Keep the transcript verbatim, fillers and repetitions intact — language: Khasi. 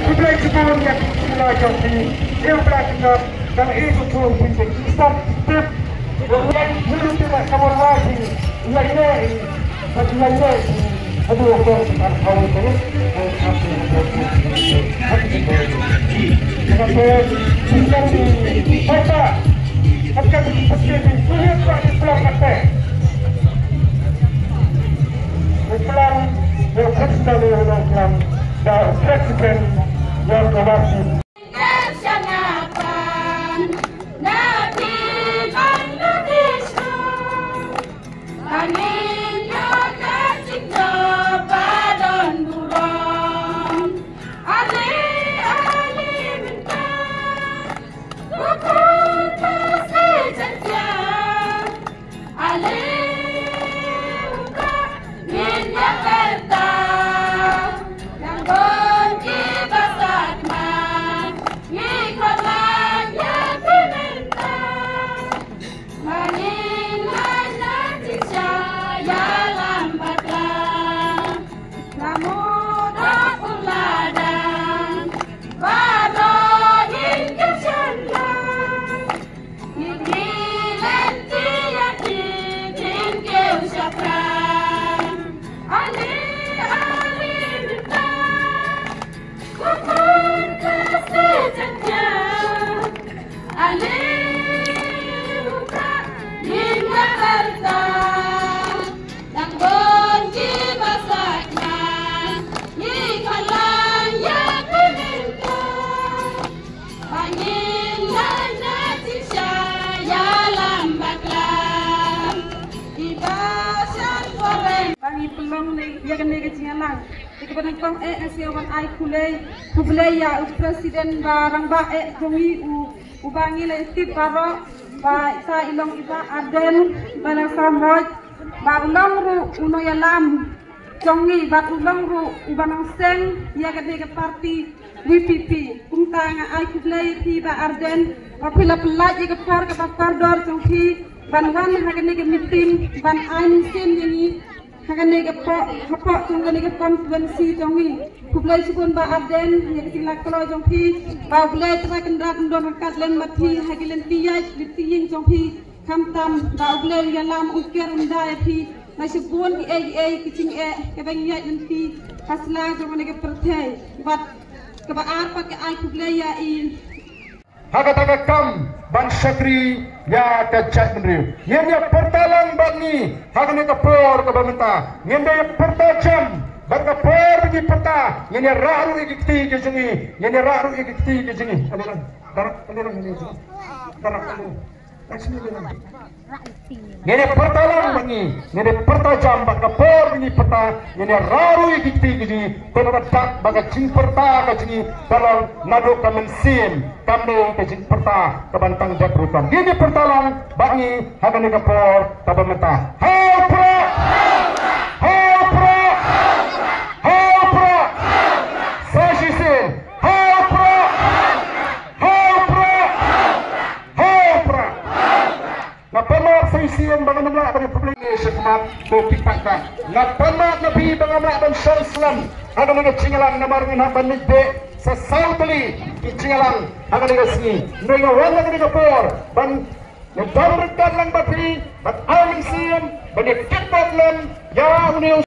Khublei shibun ïa ki khynnah jong phi, ïa u Blai Kynrad, dang i tu tu phi te ki stop tip. Ïa u Blai Kynrad, ïa u Blai Kynrad, ïa u Blai Kynrad. Ba ngi pynlong ne ïa kane ka jingïalang. Te kaba nyngkong eh nga sngew ban ai khublei, khublei ïa u president ba rangbah eh jong ngi u, uba ngi la tip baroh ba ita i long i Bah Ardent, ba la samoi, ba u long ruh u nongïalam jong ngi, bad u long ruh uba nang seng ïa kane ka party V P P. Kumta nga ai khublei ïa phi Bah Ardent ba phi la pynlait ïa ka por kaba kordor jong phi ban wan ha kane ka meeting, ban ai mynsiem ïa ngi ha kane ka por, hapoh jong kane ka constituency jong ngi. Khublei shibun Bah Ardent ïa ka jingïalang jong phi. Ba U Blei Trai Kynrad un don ryngkat lem bad phi ha ki lynti ïaid lynti ïeng jong phi. Khamtam ba U Blei un ïalam, un ker un da ïa phi na shibun kiei kiei ki jingeh kiba ngi ïaid lynti ha sla jong kane ka pyrthei. Bad kaba ar pat ka ai khublei ïa i. Ha kata ka kam ban shakri ïa ka jaitbynriew. Ngin ïa pyrta lang bad ngi ha kane ka por kaba mynta. Ngin ïa pyrta jam bad ka por ba ngi pyrta, ngin ïa rah ruh ïa ki kti ki jong ngi. Ngin ïa rah ruh ïa ki kti ki jong ngi. Kane lang, kane lang, kane lang. Ngin ïa pyrta lang bad ngi, ngin ïa pyrta jam bad ka por ba ngi pyrta, ngin ïa rah ruh ïa ki kti ki jong ngi, te na ka dak ba ka jingpyrta ka jong ngi ka long naduh ka mynsiem, kam dei ka jingpyrta kaban tang jot rukom. Ngin ïa pyrta lang bad ngi ha kane ka por kaba mynta. Ha u Prah! Ha u Prah! Ha u Prah! Sa shisien. Ha u Prah! Ha u Prah! Ha u Prah! Nga pan map sa shisien ba ngam lah ban pynlong ne shakhmat ko ki paidbah. Nga pan map na phi ba ngam lah ban shong slem ha kane ka jingïalang namar ngin hap ban leit beh sa saw tylli ki jingïalang ha kane ka sngi. Hynrei nga wan ha kane ka por ban, nga don ryngkat lang bad phi, ban ai mynsiem, ban ïa kit bad lem ïa une u